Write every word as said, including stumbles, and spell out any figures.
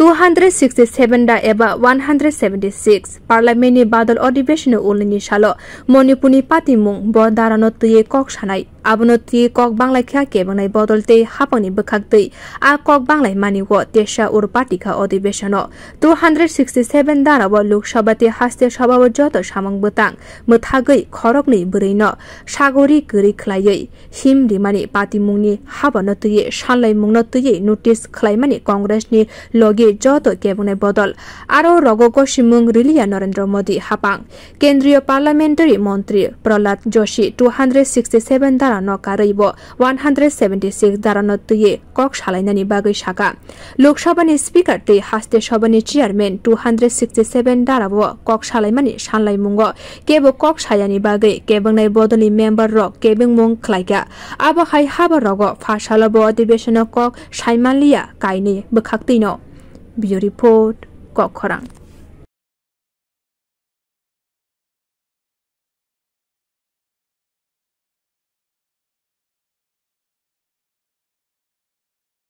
Two hundred sixty seven da eba one hundred seventy six Parliament ni badol adhibeshon ni ulni salo Manipur ni patimung bo dara no twiwi kok sanai. Abono twiwi kok banglaikha kebwngnai bodol tei haphangni bwkhak twi. A kok banglaimani o tesa ur patikha adhibeshon o. Two hundred sixty seven dara o Lok Sabha tei Haste Sabha o joto samung bwtang mwthagwi khoroknwi bwrwi no sagori kwrwi khwlaiwi him rimani patimungni habano twiwi sanlaimungno twiwi notice khwlaimani Congress ni logi joto kebwngnai bodol. Aro rogo gosimung riliya Narendra Modi haphang. Kendriya Parliamentary Montri Prahlad Joshi two hundred sixty seven dara no karwi bo one hundred seventy six dara no twiwi kok salainani bagwi saka. Lok Sabha ni Speaker tei Haste Sabha ni Chairman two hundred sixty seven dara o kok salaimani sanlaimungo kebo kok sayani bagwi kebwngnai bodolni member rok kebengmung khlaikha. Abo hai haba rogo pha salo bo adhibeshon o kok saimanliya kainwi bwkhaktwi no. Bureau Report, Kokkhorang.